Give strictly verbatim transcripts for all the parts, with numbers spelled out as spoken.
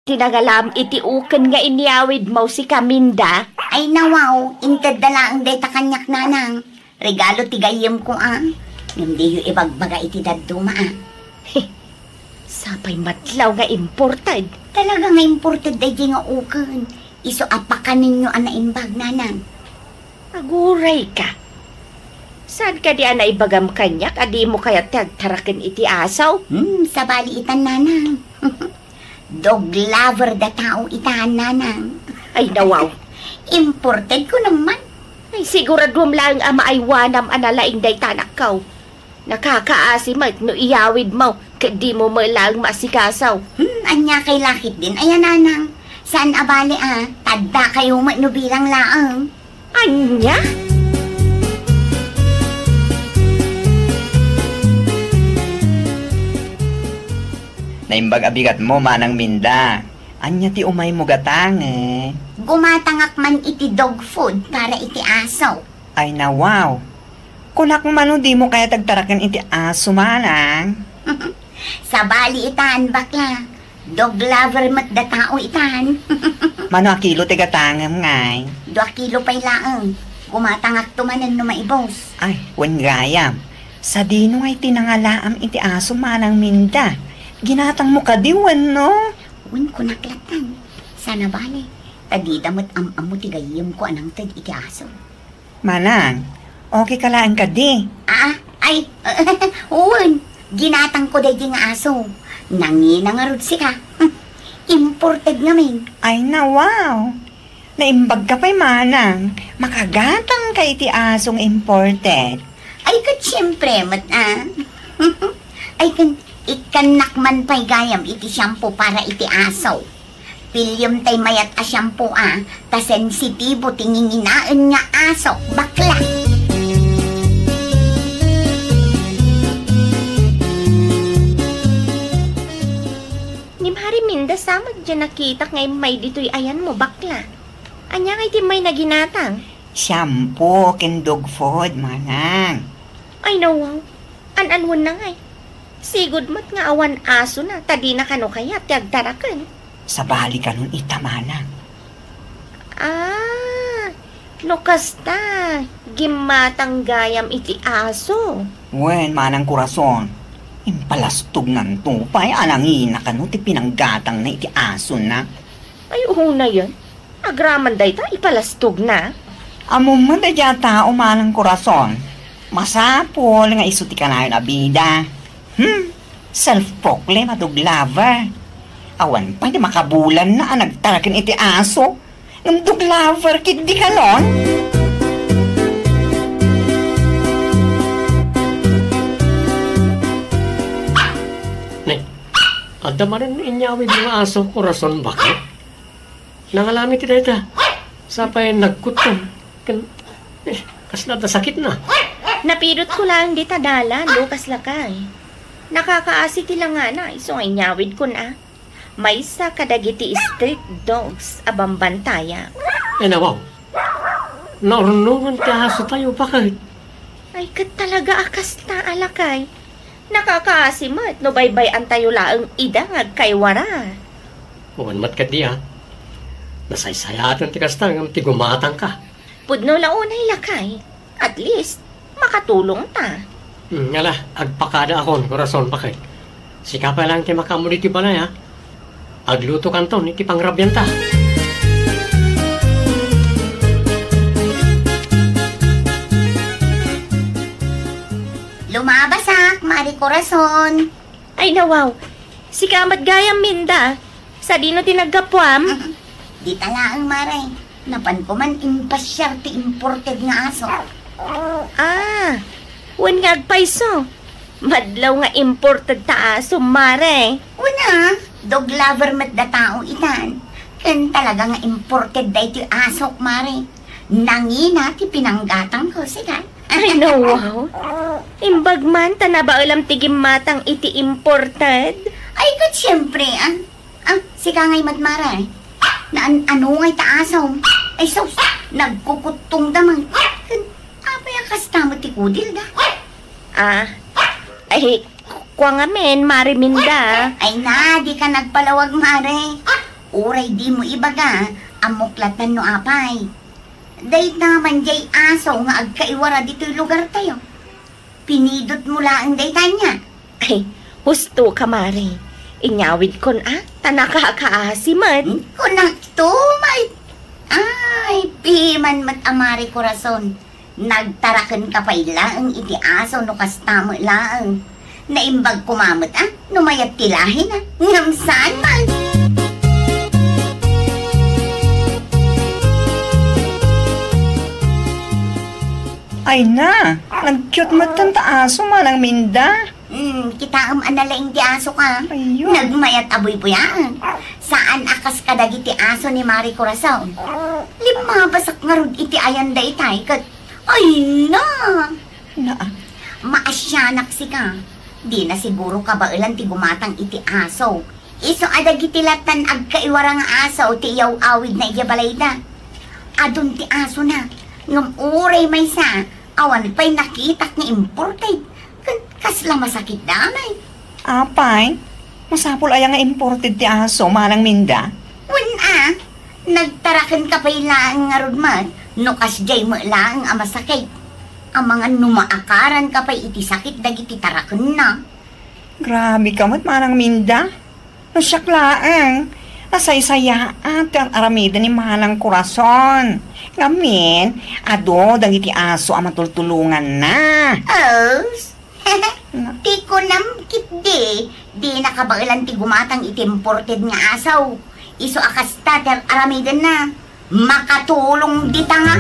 Ti nangalaam iti uken nga inyawidmo, sika, Minda? Ay, nawaw, intedda laeng dayta kaniak, nanang. Regalo ti gayyemko, a. Ngem diyo ibagbaga iti dadduma, a. Sapay matlaw nga imported. Talaga nga imported daydi nga uken. Isu a pakanenyo a naimbag, nanang. Aguray ka. Saan kadi a naibagam kaniak a dimo kayat ti agtaraken iti aso? Hmm, sabali itan, nanang. Dog lover da tao itan, nanang. Ay, nawaw. Imported ko naman. Ay, siguraduam laeng a maaywanam a nalaing dayta, anakko. Nakakaasi met no iyawidmo ket dimo met laeng maasikaso. Hmm, ania kay lakit din aya, nanang? Saan a bali a, tadda kayo met no bilang laeng. Ania? Naimbag a bigatmo, Manang Minda. Ania ti umaymo gatangen? Gumatangak man iti dog food para iti aso. Ay, nawaw. Kunak man no dimo kayat agtaraken iti aso, manang. Sabali itan, bakla. Dog lover met da tao itan. Mano a kilo ti gatangem, ngay? Dua kilo pay laeng. Gumatangakto manen no maibus. Ay, wen gayam. Sadino ngay ti nangalaam iti aso, Manang Minda? Ginatangmo kadi wenno? Wen, kunak lattan. Sana bale. Ta dida met am-ammo ti gayyemko a nangted iti aso. Manang, okay ka laeng kadi? Ah, ay, wen, ginatangko daydi nga aso. Nangina ngarud sika. Imported ngamin. Ay, nawaw. Naimbag ka pay, manang. Makagatang ka iti aso nga imported. Ay, ket siempre met, a. Ay, ken, ikkannak man pay gayam iti shampoo para iti aso. Piliem tay mayat a shampoo, a, ta sensitibo ti nginginaen nga aso, bakla. Ni Mari Minda, sa met diay nakitak nga immay ditoy ayanmo, bakla. Ania ngay ti immay na ginatang? Shampoo ken dog food, manang. Ay, nawaw. An-anwen na ngay. Sigud met nga awan asona, ta dina kano kayat ti agtaraken. Sabali kanon ita, manang. Ah, no kasta, gimmatang gayam iti aso. Wen, manang Corazon, impalastog nganto pay a nangina kano ti pinanggatangna iti asona. Ay, unayen. Agraman dayta, ipalastogna. Ammom met daydiay a tao, manang Corazon. Masapul nga isu ti kanayon a bida. Hmm, self-proclaim a dog lover. Awan pay ti makabulanna a nagtaraken iti aso. Ngem dog lover ketdi kanon? Ne, adda manen inyawid nga aso, Corazon, bakit? Nangalami ti dayta. Sapay nagkuttom. Ken, eh, kasla da sakitna. Napidotko laeng dita dalan, Lucas, lakay. Nakakaasi ti langana, isu nga inyawidkon a. Maysa kadagiti street dogs a bambantayak. Ay, nawaw. Naurnongan ti asotayo, bakit? Ay, ket talaga a kasta a lakay. Nakakaasi met no baybay-antayo laeng ida nga agkaywara. Wen met ketdi a. Nasaysayaten ti kasta ngem ti gumatangka. Pudno la unay lakay. At least, makatulongta. Hmm, ngala, agpakadaakon, Corazon, bakit? Sika pay laeng ti makaammo ditoy balay, a. Aglutokanton iti pangrabianta. Lumabasak, Mari Corazon. Ay, nawaw. Sika met gayam, Minda. Sadino ti naggapuam? Dita laeng, Mare. Napanko man impasiar ti imported nga aso. Ah, wen nga agpayso. Madlaw nga imported ta aso, Mare. Wen a, dog lover met da tao itan. Ken talaga nga imported daytoy asok, Mare. Nangina ti pinanggatangko, sika. Ay, nawaw. Imbag man ta nabaelam ti gimmatang iti imported. Ay, ket siempre, a. A, sika ngay met, Mare. Naan-ano ngay ta asom? Ay, sus, nagkukuttongda man. Ken, apay a kasta met ti kudilda? Ah, ay, kua ngamin, Mare Minda. Ay na, dika nagpalawag, Mare. Uray dimo ibaga, ammok latta no apay. Dayta man jay aso nga agkaiwara ditoy lugartayo. Pinidotmo laeng dayta ania? Ay, husto ka, Mare. Inyawidkon a, ta nakakaasi met. Hmm, kunakto, may. Ay, piman met a Mare Corazon. Nagtaraken ka pay laeng iti aso no kasta met laeng. Naimbag koma met a, no mayat ti lahina. Ngem saan man. Ay na, nag-cute met ta aso, Manang Minda. Hmm, kitaem a nalaing ti aso ka. Ayun. Nagmayat a buybuyaen. Saan a kas kadagiti aso ni Mari Corazon. Limmabasak ngarud iti ayan daytay ket, ay na! Na. Maasianak sika. Di na siguro kabaelan ti gumatang iti aso. Isu a dagiti lattan agkaiwara nga aso ti iyaw-awidna idiay balayda. Adun ti asona, ngem uray maysa, awan pay nakitak nga imported. Ken kasla masakit damay. Apay, masapul aya nga imported ti aso, Manang Minda? Wen a, nagtaraken ka pay laeng ngarud met, no kasdiay met laeng a masakit. Amangan no maakaran ka pay iti sakit dagiti tarakenna. Grabe ka met, Manang Minda. No siak laeng, nasaysayaat ti ar-aramiden ni Manang Corazon. Ngamin, adu dagiti aso a matultulonganna. Os, ti kunam ketdi, di nakabaelan ti gumatang iti imported nga aso. Isu a kasta ti ar-aramidenna. Makatulong dita nga.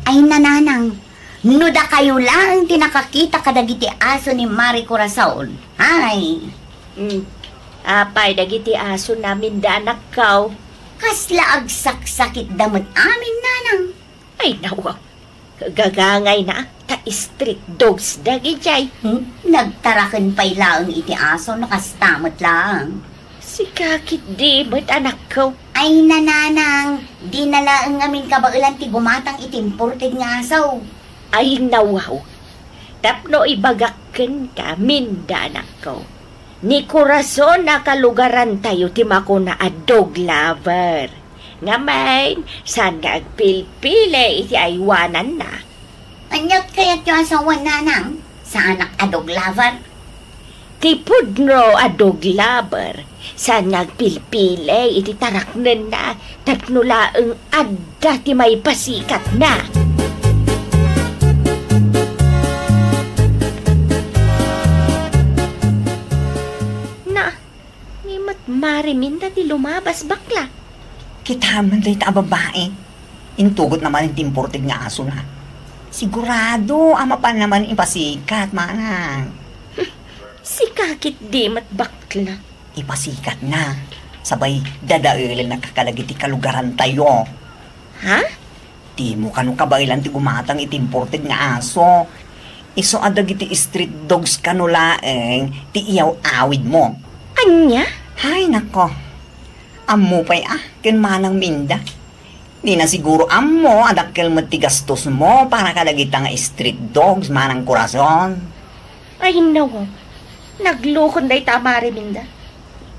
Ay, nanang, no dakayo laeng ti nakakita kadagiti aso ni Mari Corazon. Ay. Hmm. Apay, dagiti aso namin da anakkaw. Kasla agsaksakit da met amin, nanang. Ay, nawaw. Gagangayna, ta street dogs dagijay. Hmm? Nagtaraken pay laeng iti aso, no kasta met laeng. Sika ketdi met, anakko. Ay, nanang, di na laeng ngamin kabaelan ti gumatang iti imported nga aso. Ay, nawaw. Tapno ibagak kenka, Minda, anakko. Ni Corazon a kalugarantayo ti makuna a dog lover. Ngamin, saan nga agpilpili iti aywananna? Aniat kayatyo a sawen, nanang? Saanak a dog lover? Ti pudno a dog lover, saan nga agpilpili iti taraknenna tapno laeng adda ti maipasikatna. Na, ni met Mari Minda ti lumabas, bakla. Kitaem dayta a babai. Intugotna manen ti imported nga asona. Sigurado a mapanna manen ipasikat, manang. Sika ketdi met, bakla. Ipasikatna. Sabay dadaelenna kadagiti kalugarantayo. Ha? Dimo kano kabaelan ti gumatang iti imported nga aso. Isu a dagiti street dogs kano laeng ti iyaw-awidmo. Ania? Hay, nako. Ammo pay a, ken Manang Minda. Dina siguro ammo a dakkel met ti gastos mo para kadagita nga street dogs, Manang Corazon. Ay, nawaw. Naglukon dayta a Mari Minda.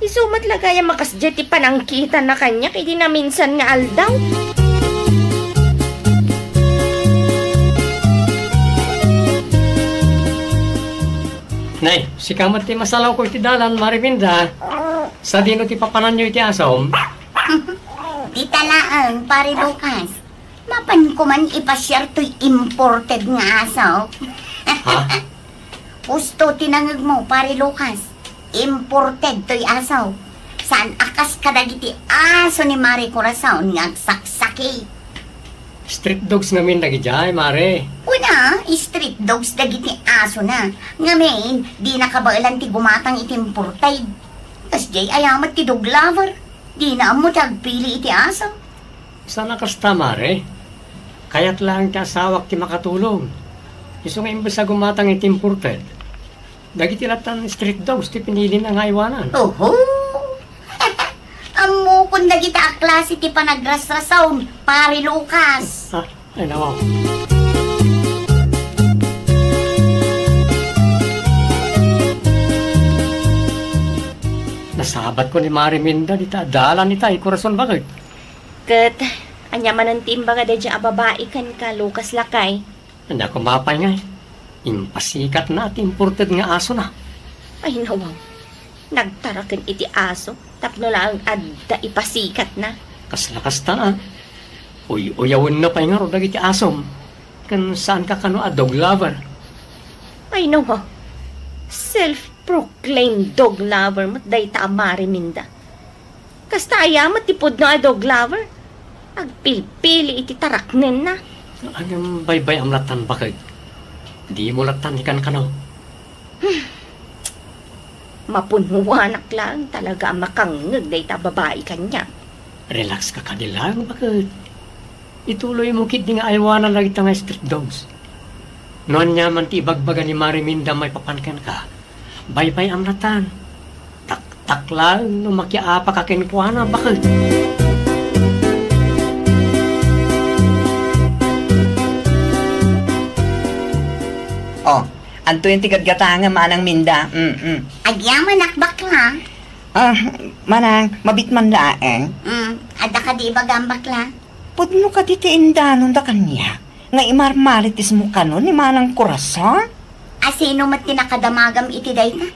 Isu met la gayam a kasdiay ti panangkitanna kaniak idi naminsan nga aldaw. Nay, sika met ti masalawko iti dalan, Mari Minda. Sadino ti papananyo iti asom? Dita laeng, Pari Lucas. Mapanko man ipasiar toy imported nga aso. Ha? Husto ti nangegmo, Pari Lucas. Imported toy aso. Saan a kas kadagiti aso ni Mari Corazon nga agsaksakit. Street dogs ngamin dagidiay, Mare. Kuna, street dogs dagiti asona. Ngamin, dina kabaelan ti gumatang iti imported. Kasdiay aya met ti dog lover. Dina ammo ti agpili iti aso. Saan a kasta, Mare. Kayat laeng ti asawak ti makatulong. Isu nga imbes a gumatang iti imported, dagiti lattan street dogs ti pinilina nga aywanan. Oho! Ammokon dagita a klase ti panagrasrasaon, Pare Lucas. Ah, ay, nawaw. Abatko ni Mare Minda dita dalan ita, ay korason, baket. Ket, ania manen ti imbaga daydiay a babai kenka, Lucas, lakay? Ania koma pay ngay, impasikatna ti imported nga asona. Ay, nawaw. Nagtaraken iti aso tapno laeng adda ipasikatna. Kasla kasta, a. Uy-uyawenna pay ngarud dagiti asom. Ken saanka kano a dog lover? Ay, nawaw. Self-proclaimed dog lover met dayta a Mare Minda. Kasta aya met ti pudno a dog lover? Agpilpili iti taraknenna. Ngem baybay-am lattan, baket. Dimo lattan ikankano. Hmm. Mapunhoanak laeng talaga a makangngeg dayta a babai kaniak. Relax ka kadi laeng, baket. Ituloymo ketdi nga aywanan dagita nga street dogs. No ania man ti ibagbaga ni Mare Minda maipapan kenka, baybay-am lattan. Taktak laeng no makiaapaka kenkuana, baket. Oh, antoyen ti gatgatangem, Manang Minda? Mm, mm. Agyamanak, bakla. Ah, Manang, mabiit man laeng. Mm, adda kadi ibagam, bakla? Pudno kadi ti indanonda kaniak nga imarmarites mo kano ni Manang Corazon? A, sino met ti nakadamagam iti dayta?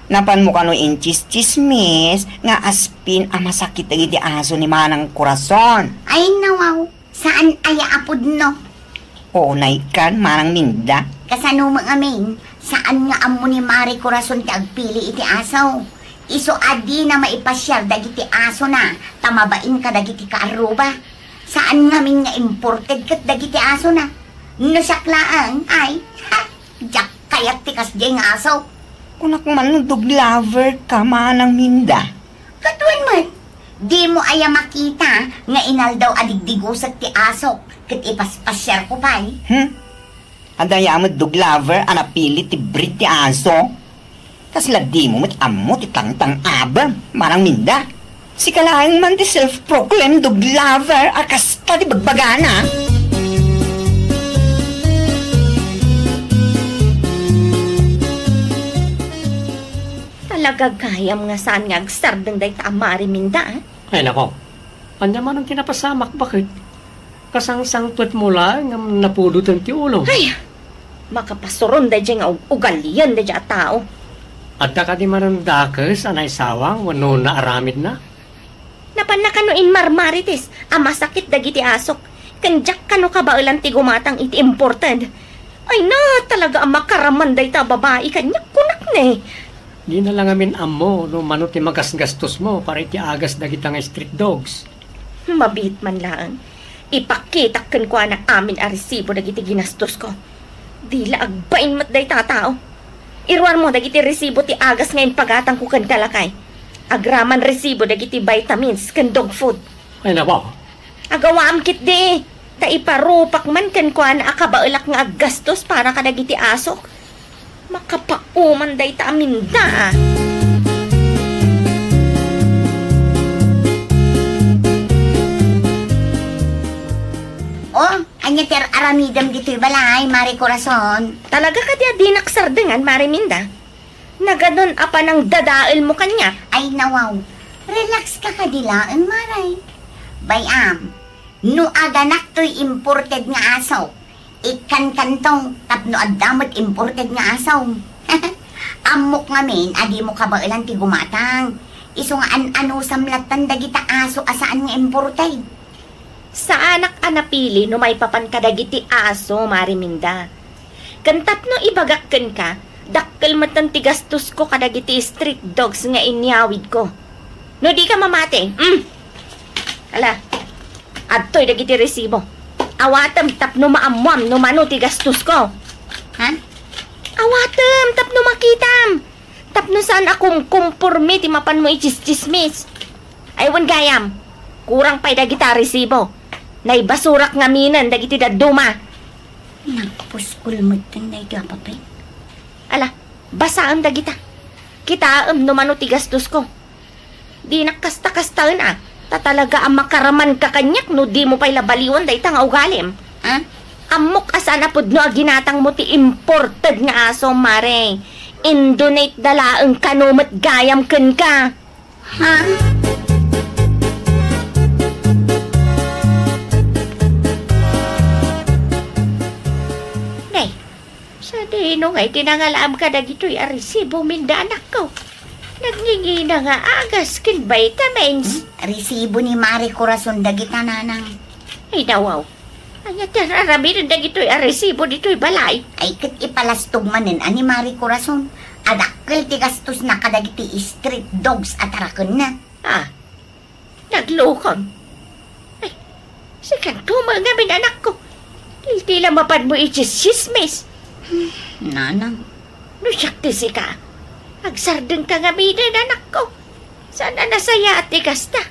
Napanmo kano intsistsismis nga aspin a masakit dagiti aso ni Manang Corazon? Ay, nawaw. Saan aya a pudno? Unay kan, Manang Minda. Kasano met ngamin, saan nga ammo ni Mare Corazon ti agpili iti aso? Isu a dina maipasiar dagiti asona ta mabain kadagiti kaarruba. Saan ngamin nga imported ket dagiti asona. No siak laeng, ay, ha, diak kayat ti kasdiay nga aso. Kunak man no dog lover ka, Manang Minda. Ket wen met, dimo aya makita nga inaldaw a digdigusek ti asok ket ipaspasiarko pay? Hmm? Adda aya met dog lover a napili ti breed ti aso? Kasla dimo met ammo ti tangtang-abem, Manang Minda? Sika laeng man ti self-proclaimed dog lover a kasta ti bagbagana. Talaga gayam nga saan nga agsardeng dayta a Mare Minda, a? Ay, nako. Ania manen ti napasamak, baket? Kasangsangpetmo laeng ngem napudoten ti ulom. Ay! Makapasuron daydiay nga ug-, ugalian daydiay a tao. Adda kadi manen dakes a naisawang wenno naaramidna? Napanna kano inmarmarites a masakit dagiti asok, ken diak kano kabaelan ti gumatang iti imported. Ay na, talaga a makaraman dayta a babai kaniak, kunak ne. Dina la ngamin ammo no mano ti magasgastosmo para iti agas dagita nga street dogs. Mabiit man laeng. Ipakitak kenkuana amin a resibo dagiti ginastosko. Di la agbain met dayta a tao. Iruarmo dagiti resibo ti agas nga impagatangko kenka, lakay. Agraman resibo dagiti vitamins ken dog food. Ay, nako. Agawaam ketdi, ta iparupak man kenkuana a kabaelak nga aggastos para kadagiti asok. Makapaoman dayta a Minda, a. Oh, ania ti ar-aramidem ditoy balay, Mare Corazon? Talaga kadi a dinak sardengan, Mare Minda? Naganon a panangdadaelmo kaniak? Ay, nawaw. Relax ka kadi laeng, Mare. Bay-am, no aganak toy imported nga aso, ikkankanto tapno adda met imported nga aso. Ammok ngamin a dimo kabaelan ti gumatang. Isu nga an-anusam lattan dagita aso a saan nga imported. Saanak a napili no maipapan kadagiti aso, Mare Minda. Ken tapno ibagak kenka, dakkel metten ti gastosko kadagiti street dogs nga inyawidko. No dika mamati, mm. Ala, adtoy dagiti resibo. Awatem tapno maammoam no mano ti gastosko. Ha? Awatem tapno makitam. Tapno saan a kumkumporme ti mapanmo itsistsismis. Ay, wen gayam, kurang pay dagita a resibo. Naibasurak ngaminen dagiti dadduma. Nagpuskol metten daytoy a papel. Ala, basaem dagita. Kitaem no mano ti gastosko. Dinak kasta-kastaen a, ta talaga a makaramanka kaniak no dimo pay la baliwen dayta nga ugalim. Ah? Ammok a saan a pudno a ginatangmo ti imported nga aso, Mare. Indonate da laeng kano met gayam kenka. Ha? Nay, sadino nga iti nangalaam kadagitoy a resibo, Minda, anakko? Nagngingina nga agas ken vitamins. Hmm? Resibo ni Mari Corazon dagita, nanang. Ay, nawaw. Ania ti ar-aramiden dagitoy a resibo ditoy balay? Ay, ket ipalastog manen a ni Mari Corazon. Adakkel ti gastosna kadagiti street dogs a tarakenna. Ah, naglukon. Ay, sikanto met ngamin, anakko. Tiltila mapanmo iti tsismis. Nanang. No siak ti sika, agsardengka ngaminen, anakko. Saan a nasayaat ti kasta?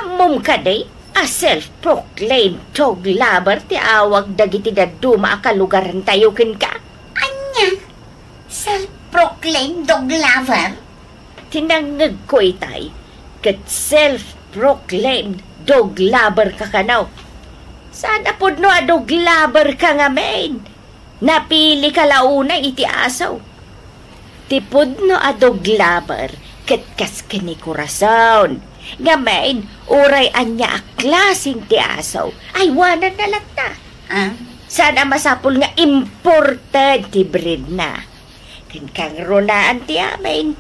Ammom kadi a self-proclaimed dog lover ti awag dagiti dadduma a kalugarantayo kenka? Ania? Self-proclaimed dog lover? Ti nangngegko itay, ket self-proclaimed dog lover ka kano. Saan a pudno a dog lover ka ngamin? Napili ka la unay iti aso. Ti pudno a dog lover ket kas ken ni Corazon. Ngamin, uray ania a klaseng ti aso, aywananna latta. Ah? Saan a masapul nga imported ti breedna. Ken kangrunaan ti amin,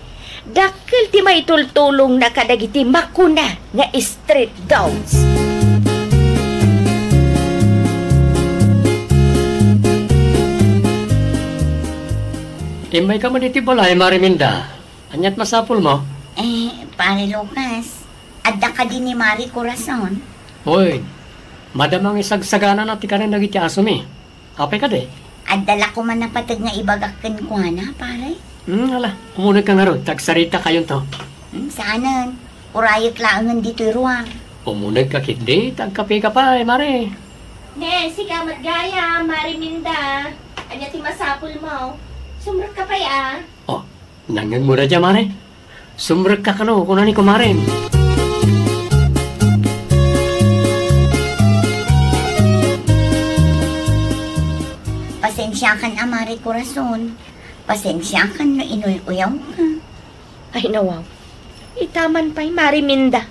dakkel ti maitultulongna kadagiti makuna nga street dogs. Immayka man iti balay, Mari Minda. Ania't masapulmo? Eh, Pare Lucas, adda kadi ni Mari Corazon? Oy, madama nga isagsaganana ti kanen dagiti asomi. Apay kadi? Adda la koma napateg nga ibagak kenkuana, pare. Hmm, ala, umunegka ngarud, ta agsaritakayon to. Hmm, saanen. Urayek laengen ditoy ruar. Umunegka ketdi, ta agkapeka pay, Mare. Ne, sika met gayam, Mare Minda. Ania ti masapulmo? Sumrekka pay, a. Oh, nangngegmo dayta, Mare? Sumrekka kano, kuna ni kumarem. Pasensiakan a, Mare Corazon. Pasensiakan no inuy-uyawka. Ay, nawaw. Ita man pay, Mare Minda.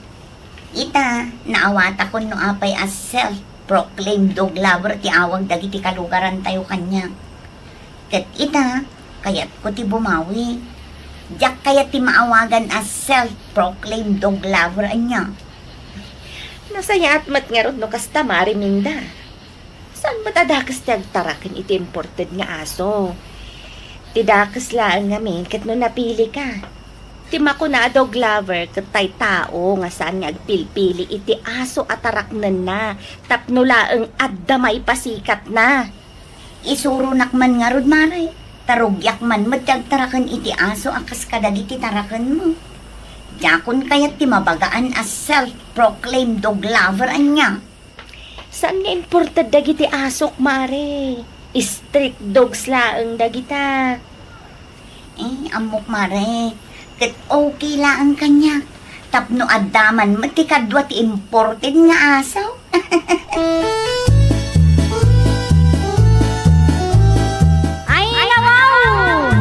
Ita, naawatakon no apay a self-proclaimed dog lover ti awag dagiti kalugarantayo kaniak. Ket ita, kayatko ti bumawi. Diak kayat ti maawagan a self-proclaimed dog lover ania. Nasayaat met ngarud no kasta, Mare Minda. Saan met a dakes ti agtaraken iti imported nga aso? Ti dakes laeng ngamin ket no napilika. Ti makuna a dog lover ket tay tao nga saan nga agpilpili iti aso a taraknenna tapno laeng adda maipasikatna. Isuronak man ngarud, Mare, ta rugiak man met ti agtaraken iti aso a kas kadagiti tarakenmo. Diakon kayat ti mabagaan a self-proclaimed dog lover ania. Saan nga imported dagiti asok, Mare. Street dogs laeng dagita. Eh, ammok, Mare. Ket okay laeng kaniak. Tapno adda man met ti kadua ti imported nga aso. Ay, nawaw!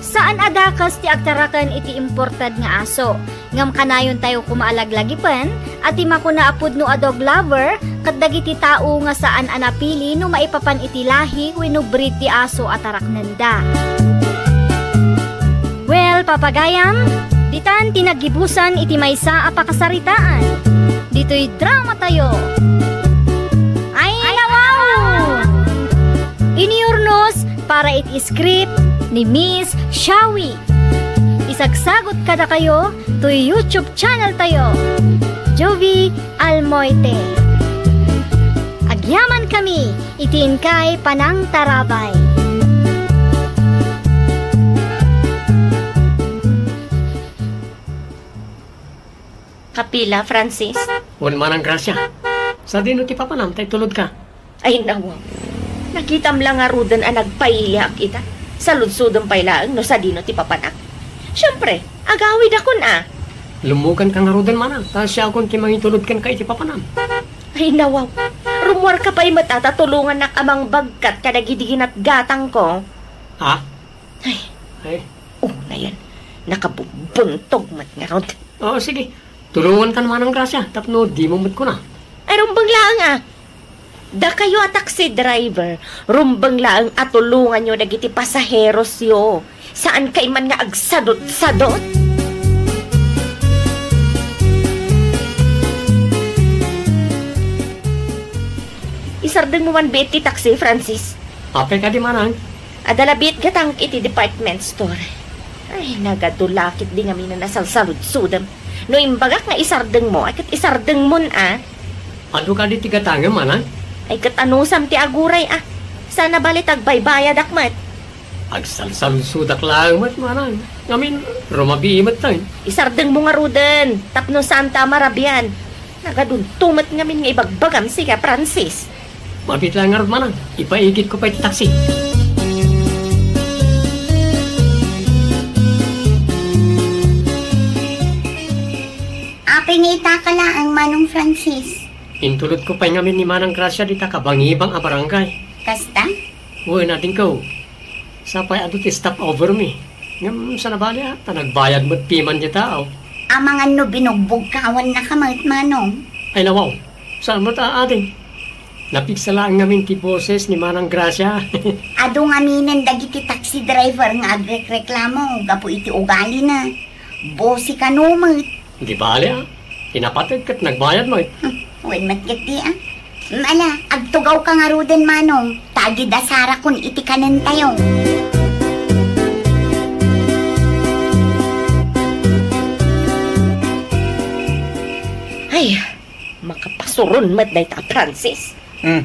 Saan a dakes ti agtaraken iti imported nga aso. Ngem kanayontayo koma a laglagipen a ti makuna a pudno a dog lover ket dagiti tao nga saan a napili no maipapan iti lahi wenno breed ti aso a taraknenda. Well, papagayam, ditan ti naggibusan iti maysa a pakasaritaan. Ditoy dramatayo. Ay, nawaw! Iniurnos para iti script ni Miss Shawi. Isagsagut kadakayo toy YouTube channel tayo, Jovie Almoite. Agyaman kami iti inkay panangtarabay. Kapila, Francis? Wen manang Gracia. Sadino ti papanam ta itulodka? Ay, nawa. Nakitam la ngaruden a nagpailiak ita. Saludsodem pay laeng no sadino ti papanak. Siempre, agawidakon a. Lummukanka ngaruden manang, ta siakon ti mangitulod kenka iti papanam. Ay, nawa. Rummuarka pay met a ta tulongannak a mangbagkat kadagidi ginatgatangko. Ha? Ay. Ay. Oh, nayan. Nakabumbuntog met ngarud. O, sige. Tulongankan, Manang Gracia, tapno dimo met kuna. Ay, rumbeng laeng, a. Dakayo a taxi driver, rumbeng laeng a tulonganyo dagiti pasaherosyo. Saankay man nga agsadutsadut. Isardengmo man biit ti taxi, Francis. Apay kadi, Manang? Adda la biit gatangek iti department store. Ay, nagadu la ketdi ngamin a nasalsaludsodem. No imbagak nga isardengmo, ay ket isardengmon, a. Adu kadi ti gatangem, Manang? Ay, ket anusam ti aguray, a. Saan a bali ta agbaybayadak met. Agsalsaludsodak laeng met, Manang. Ngamin, rumabii met tayo. Isardengmo ngaruden, tapno saanta a marabian. Nagadunto met ngamin nga ibagbagam, sika, Francis. Mabiit laeng ngarud, Manang. Ipaigidko pay ti taxi. Apay nga itaka laeng, Manong Francis? Intulodko pay ngamin ni Manang Gracia dita kabangibang a barangay. Kasta? Wen, adingko. Sapay adu ti stop over mi. Ngem saan a bali, a, ta nagbayad met piman ti tao. Amangan no binugbogka awan nakamet, Manong? Ay, nawaw. Saan met, a, ading? Napigsa laeng ngamin ti boses ni Manang Gracia. Adu ngaminen dagiti taxi driver nga agrekreklamo gapu iti ugalina. Bosi kano met. Di bali, a. Ti napateg ket nagbayad met. Hmm, wen met ketdi, a. Ala, agtugawka ngaruden, Manong. Ta agidasarakon iti kanentayo. Ay, makapasuron met dayta a Francis. Hmm.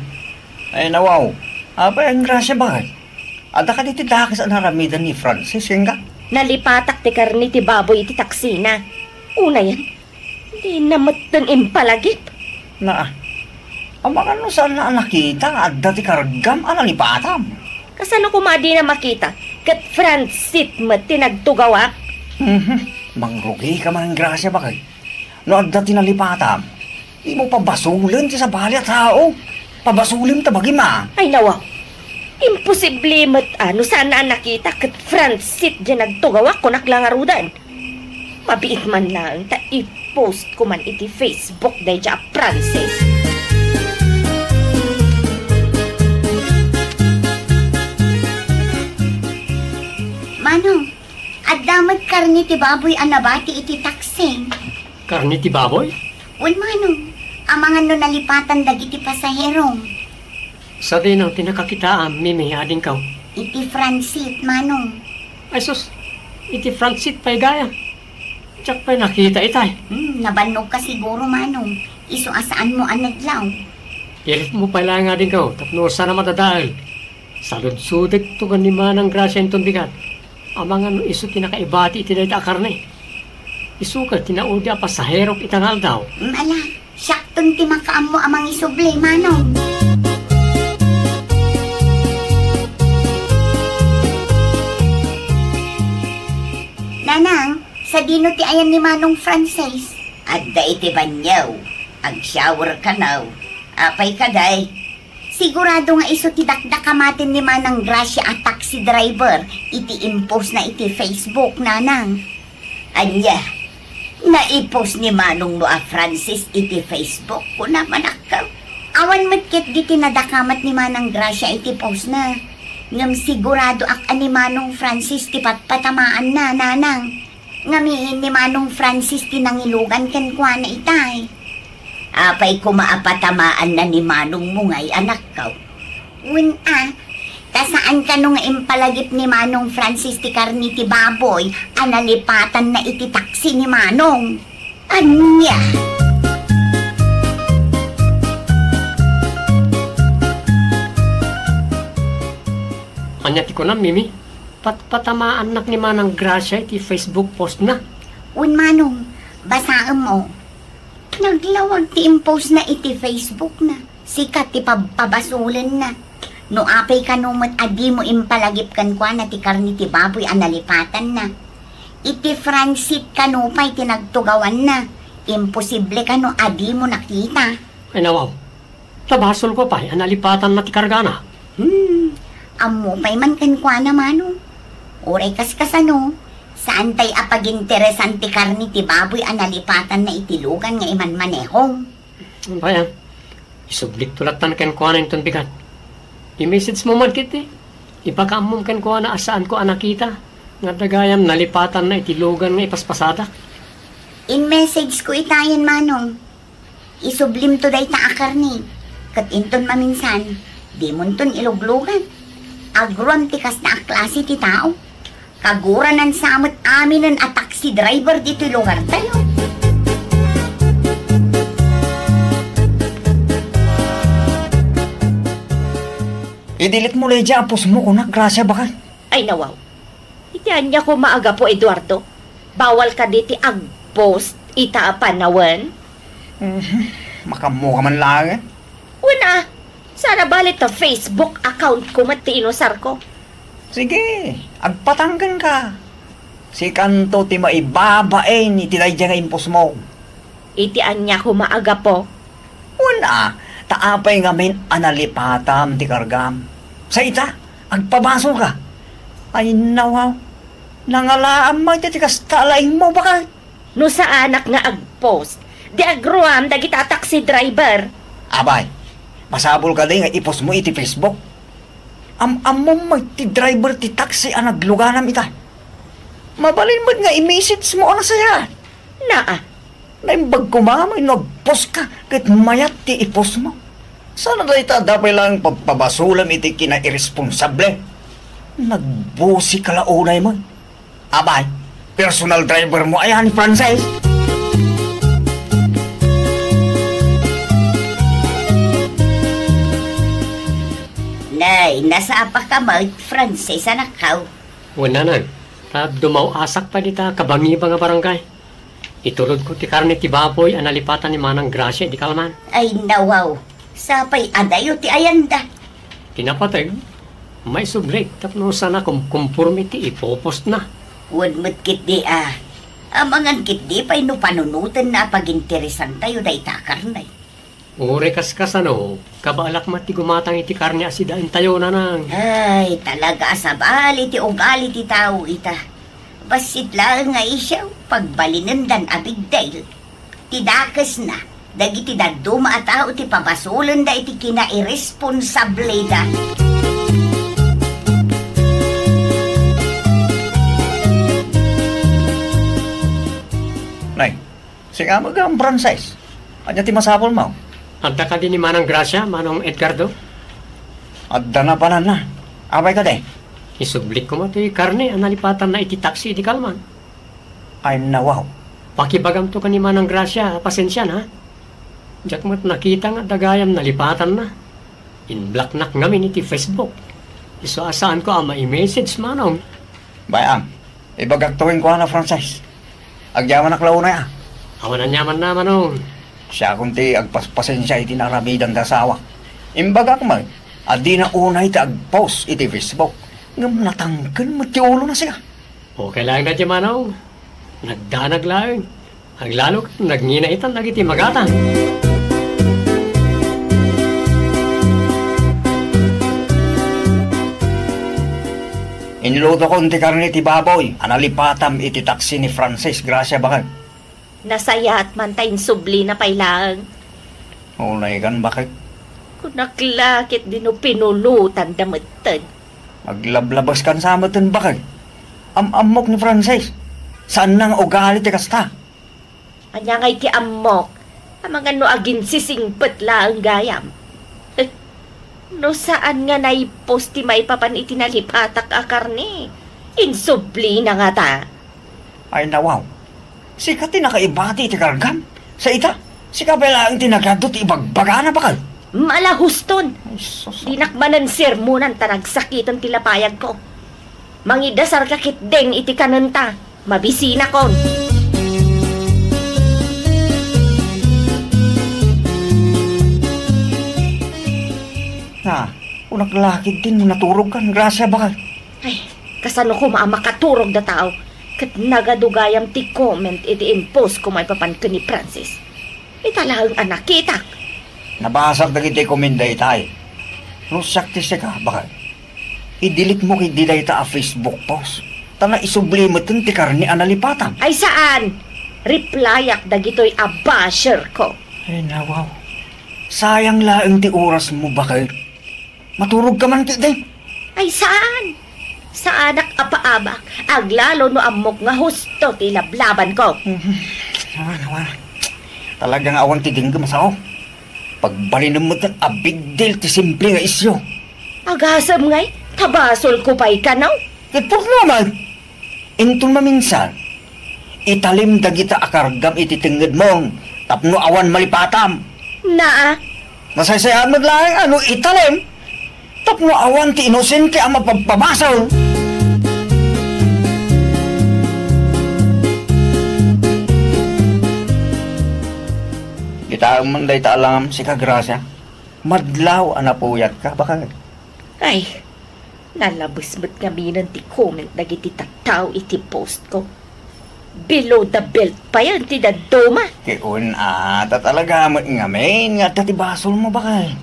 Ay, nawaw. Apay, Manang Gracia, baket? Adda kadi ti dakes a naramidan ni Francis, inka? Nalipatak ti karne ti baboy iti taksina. Unayen, dina metten impalagip. Naa. Amangan no saanna a nakita nga adda ti kargam a nalipatam. Kasano koma a dina makita? Ket Francis met ti nagtugawak. Mhm. Mangrugika, Manang Gracia, baket? No adda ti nalipatam, dimo pabasolen ti sabali a tao. Pabasolem ta bagim, a. Ay, nawa. Imposible met, a, no saanna a nakita ket Francis ti nagtugawak, kunak la ngaruden. Mabiit man laeng ta i-post ko man iti Facebook daydiay a Francis. Manong, adda met karne ti baboy a nabati iti taksi. Karne ti baboy? Wen, Manong, amangan no nalipatan dagiti pasaherom. Sadino ti nakakitaam, Mimi, adingko? Iti front seat, Manong. Ay sus, iti front seat pay gayam. Diak pay nakita itay. Hmm, nabannogka siguro, Manong. Isu a saanmo a nadlaw. Iripmo pay laeng, adingko, tapno saan a madadael. Saludsodekto ken ni Manang Gracia inton bigat. Amangan no isu ti nakaibati iti dayta a karne. Isu ket ti naudi a pasaherok ita nga aldaw. Mm, ala, siakton ti makaammo a mangisubli, Manong. Nanang, sadino ti ayan ni Manong Francis? Adda iti banio. Ag-shower kano. Apay kadi? Sigurado nga isu ti dakdakamaten ni Manang Gracia a taxi driver iti impost na iti Facebook, Nanang. Ania? Naipost ni Manongmo a Francis iti Facebook, kunam, anakko? Awan met ketdi ti nadakamat ni Manang Gracia iti post na. Ngem siguradoak a ni Manong Francis ti patpatamaanna, Nanang. Ngamin ni Manong Francis ti nangilugan kenkuana itay. Apay koma a patamaanna ni manongmo ngay, anakko? Wen a, ta saan kano nga impalagip ni Manong Francis ti karne ti baboy a nalipatanna iti taksi ni Manong? Ania? Ania ti kunam, Mimi? Patpatamaannak ni Manang Gracia iti Facebook post na. Wen, Manong, basaem, o. Naglawag ti impost na iti Facebook na. Sika ti pabpabasolen na. No apay kano met a dimo impalagip kenkuana ti karne ti baboy a nalipatan na. Iti front seat kano pay ti nagtugawan na. Imposible kano a dimo nakita. Ay, nawaw. Ta basolko pay a nalipatanna ti kargana. Hmm, ammo pay man kenkuana, Manong. Uray kaskasano, Saantay a paginteresan ti karne ti baboy a nalipatanna iti lugan nga imanmanehom. Aya, isublikto lattan kenkuana inton bigat. I-message mo man ketdi. Ipakaammom kenkuana a saanko a nakita nga dagayam nalipatanna iti lugan nga ipaspasadak. In-message ko itayen, Manong. Isublimto dayta a karne, ket inton maminsan, dimonton iluglugan. Agruam ti kasta a klase ti tao. Kaguranan sa met aminen a taxi driver ditoy lugartayo. Idilit mo, Lydia, a post mo kunak, Gracia, baket. Ay, nawaw. Iti ania koma a gapu, Eduardo? Bawal kadi ti ag-post ita a panawen? Mhm. Makammo ka man laeng. Wen a, saan a bale ta Facebook account ko met ti inusarko. Sige, agpatangken ka. Sikanto ti maibabain iti daydiay nga impostmo. Iti ania koma a gapu? Wen a, ta apay ngamin a nalipatam ti kargam? Sa ita, agpabasolka. Ay, nawaw. Nangalaam met iti kasta a laingmo, baket. No saanak nga ag-post, di agruam dagita a taxi driver. Abay, masapul kadi nga i-post mo iti Facebook? Am-ammom met ti driver ti taxi a nagluganam ita. Mabalin met nga i-message mo a nasayaat. Naa. Naimbag koma no ag-post ka ket mayat ti i-post mo. Saan a dayta a dapay laeng pagpabasolam iti kinairesponsable? Nagbusi ka la unay met. Abay, personal driver mo aya ni Frances? Nay, nasapa ka met, Frances, anakkaw? Wen, nanang, ta dumaw-asak pay dita kabangibang a barangay. Itulodko ti karne ti baboy a nalipatan ni Manang Gracia idi kalman. Ay, nawaw. Sapay adayo ti ayanda. Ti napateg, maisubli tapno saan a kumkumporme ti ipopostna. Wen met ketdi a. Amangan ketdi pay no panunotenna a paginteresantayo dayta a karne. Uray kaskasano, kabaelak met ti gumatang iti karne a sidaentayo, nanang. Ay, talaga a sabali ti ugali ti tao ita. Bassit laeng nga isyu, pagbalinendan a bigdil. Ti dakesna, dagiti dadduma a tao ti pabasolenda iti kinairesponsableda. Nay, sika met gayam, Frances. Ania ti masapulmo? Adda kadi ni Manang Gracia, Manong Edgardo? Adda napananna. Apay kadi? Isublikko met ti karne a nalipatanna iti taksi idi kalman. Ay, nawaw. Pakibagamto ken ni Manang Gracia a pasensian, ha? Diak met nakita nga dagayam nalipatanna. In-blocknak ngamin iti Facebook. Isu a saanko a mai-message, Manong. Bay-am, ibagakto kenkuana, Frances. Agyamanak la unay a. Awan aniamanna, Manong. Siakon ti agpaspasensia iti naaramidanda asawak. Imbagak met a dina unay ti ag-post iti Facebook. Ngem natangken met ti ulona sika. Okay laeng dayta, Manong. Nagdanag laeng. Aglalo ket nagngina itan dagiti magatan. Inlutokon ti karne ti baboy a nalipatam iti taksi ni Frances, Gracia, baket. Nasayaat man ta insublina pay laeng. Unaykan, baket. Kunak la ketdi no pinunotanda metten. Aglablabaskan sa metten, baket. Am-ammok ni Frances. Saanna nga ugali ti kasta. Ania ngay ti ammok? Amangan no aginsisingpet laeng gayam. Eh, no saan nga naipost ti maipapan iti nalipatak a karne, insublina ngata. Ay, nawaw. Sika ti nakaibati iti kargam. Sa ita, sika pay laeng ti nagadu ti ibagbagana, baket. Malahuston. Ay, sus. Dinak manen sermonan ta nagsakiten ti lapayagko. Mangidasarka ketdin iti kanenta. Mabisinakon. Na, kunak la ketdin no naturogkan, Gracia, baket. Ay, kasano koma a makaturog da tao? Ket nagadu gayam ti comment iti in-post ko maipapan ken ni Francis. Ita laeng a nakitak. Nabasak dagiti comment daytay. No siak ti sika, baket. I-delete mo ketdi dayta a Facebook post. Ta naisubli metten ti karne a nalipatam. Ay saan! Replyak dagitoy a basherko. Ay, nawaw. Sayang laeng ti orasmo, baket. Maturogka man ketdi. Ay, saan? Saanak a paabak. Aglalo no ammok nga husto ti lablabanko. Mhm. Awan, awan. Talaga nga awan ti denggem a sao. Pagbalinem met a big deal ti simple nga isyu. Agasem ngay, ta basolko pay kano. Ket pudno met. Inton maminsan, italim dagita a kargam iti tengngedmo tapno awan malipatam. Naa. Nasaysayaat met laeng a no italim tapno awan ti inosente a mapagpabasol. Kitaem man dayta a langam, sika, Gracia. Madlaw a napuyatka, baket. Ay, nalabes met ngaminen ti comment dagiti tattao iti postko. Below the belt payen ti dadduma. Ti un-a, ta talaga met ngamin nga adda ti basolmo, baket.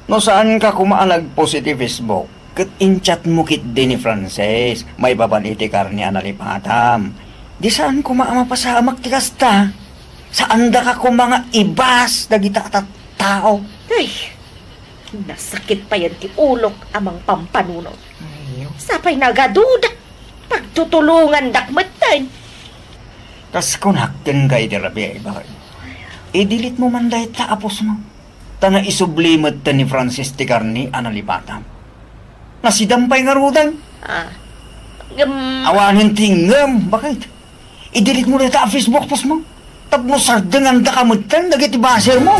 No saanka koma a nag-post iti Facebook, ket in-chatmo ketdi ni Frances maipapan iti karne a nalipatam, di saan koma a mapasamak ti kasta. Saandaka koma nga ibas dagita a tattao. Ay, nasakit payen ti ulok a mangpampanunot. Ayyo. Sapay nagaduda, pagtutulongandak metten. Kas kunak kenka iti rabii, baket. I-delete mo man dayta a postmo. Ta naisubli metten ni Francis ti karne a nalipatam. Nasidam pay ngaruden. Ah, ngem Awanen ti ngem, baket. I-delete mo dayta a Facebook postmo. Tapno sardengandaka metten dagiti bashermo.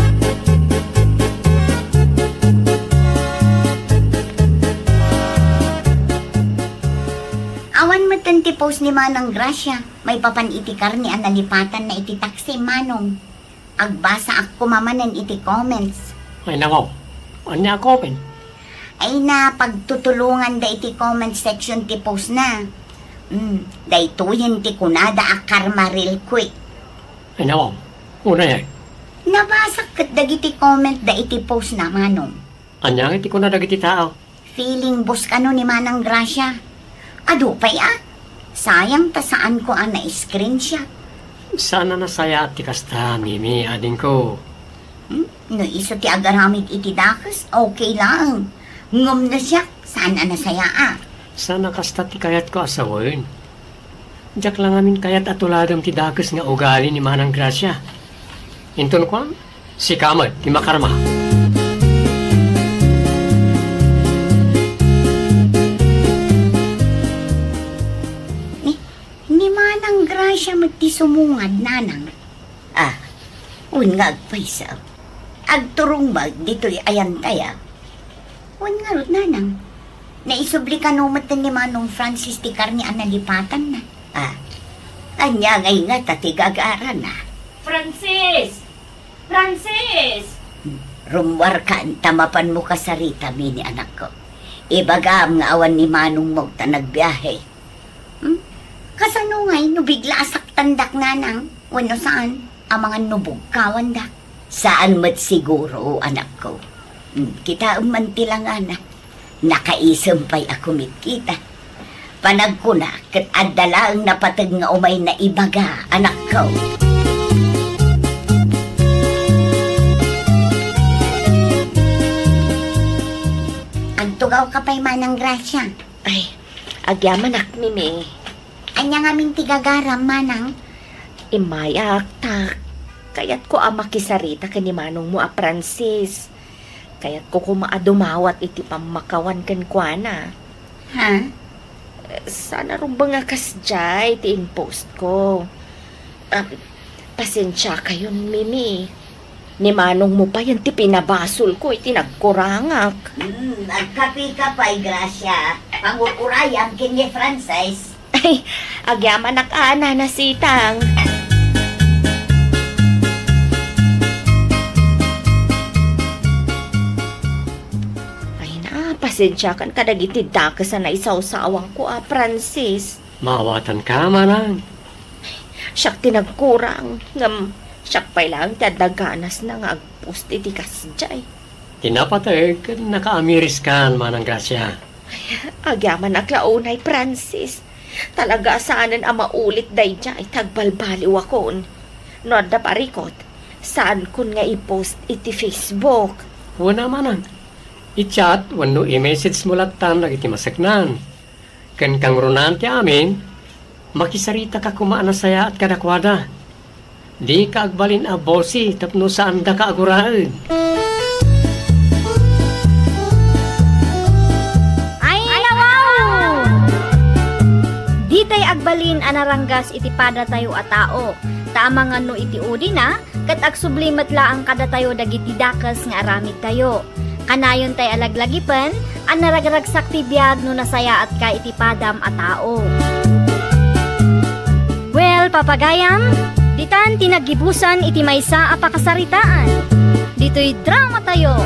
Awan metten ti post ni Manang Gracia maipapan iti karne a nalipatanna iti taksi, Manong. Agbasaak koma manen iti comments. Ay, nako. Ania a comment? Ay, napagtutulonganda iti comment section ti postna. Mm, daytoyen ti kunada a karma real quick. Ay, nako. Unayen. Nabasak ket dagiti comment da iti postna, Manong. Ania nga ti kuna dagiti tao? Feeling boss kano ni Manang Gracia. Adu pay a. Sayang ta saanko a na-screenshot. Saan a nasayaat ti kasta, Mimi, adingko. Hmm? No isu ti agaramid iti dakes, okay laeng. Ngem no siak, saan a nasayaat. Saan a kasta ti kayatko a sawen. Diak la ngamin kayat a tuladem ti dakes nga ugali ni Manang Gracia. Inton kuan, sika met ti makarma. Ni, ni Manang Gracia met ti sumungad, Nanang. Ah, wen nga agpayso. Agturong met ditoy ayantaya. Wen ngarud, Nanang, naisubli kano met ni Manong Francis ti karne a nalipatanna? Ah, ania ngay ngata ti gagarana? Francis! Francis! Rummuarkan ta mapanmo kasarita, Mimi, anakko. Ibagam nga awan ni manongmo ta nagbiahe. Hmm? Kasano ngay no bigla a saktandak, Nanang? Wenno saan? Amangan no bugkawandak? Saan met siguro, anakko. Hmm, kitaem man ti langana. Nakaisem pay a kumitkita. Panagkuna, ket adda laeng napateg nga umay naibaga, anakko. Agtugawka pay, Manang Gracia. Ay, agyamanak, Mimi. Ania ngamin ti gagaram, Manang? Immayak, ta kayatko a makisarita ken ni manongmo a Francis. Kayatko koma a dumawat iti pammakawan kenkuana. Ha? Saan a rumbeng a kasdiay ti in-post ko. Ah, pasensiakayon, Mimi. Ni manongmo payen ti pinabasolko iti nagkurangak. Hmm, agkapika pay, Gracia. Pangur-urayam ken ni Francis. Ay, agyamanak a, Nana Sitang. Ay na, pasensiakan kadagiti dakes a naisawsawangko a, Francis. Maawatanka, manang. Siak ti nagkurang, ngem siak pay laeng ti adda ganasna nga agpost iti kasdiay. Ti napateg ket nakaamiriskan, Manang Gracia. Agyamanak la unay, Francis. Talaga a saanen a maulit daydiay ta agbalbaliwakon. No adda parikot, saankon nga i-post iti Facebook. Wen a, manang, i-chat wenno i-message mo lattan dagiti maseknan. Ken kangrunaan ti amin, makisaritaka koma a nasayaat kadakuada. Dika agbalin a bossy tapno saandaka a guraed. Ay, nawaw! Ditay agbalin a naranggas iti padatayo a tao, ta amangan no iti udina, ket agsubli met laeng kadatayo dagiti dakes nga aramidtayo. Kanayon tay alaglagipen a naragragsak ti biag no nasayaatka iti padam a tao. Well, papagayam, ditan ti naggibusan iti maysa a pakasaritaan. Ditoy drama tayo.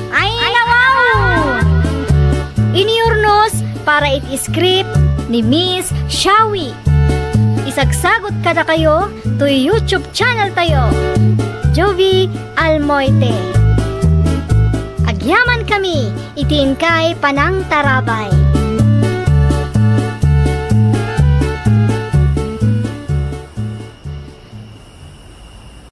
Ay, nawaw! Iniyurnos para iti script ni Miss Shawi. Isagsagot kadakayo toy YouTube channel tayo, Jovie Almoite. Agyaman kami iti inkay panangtarabay.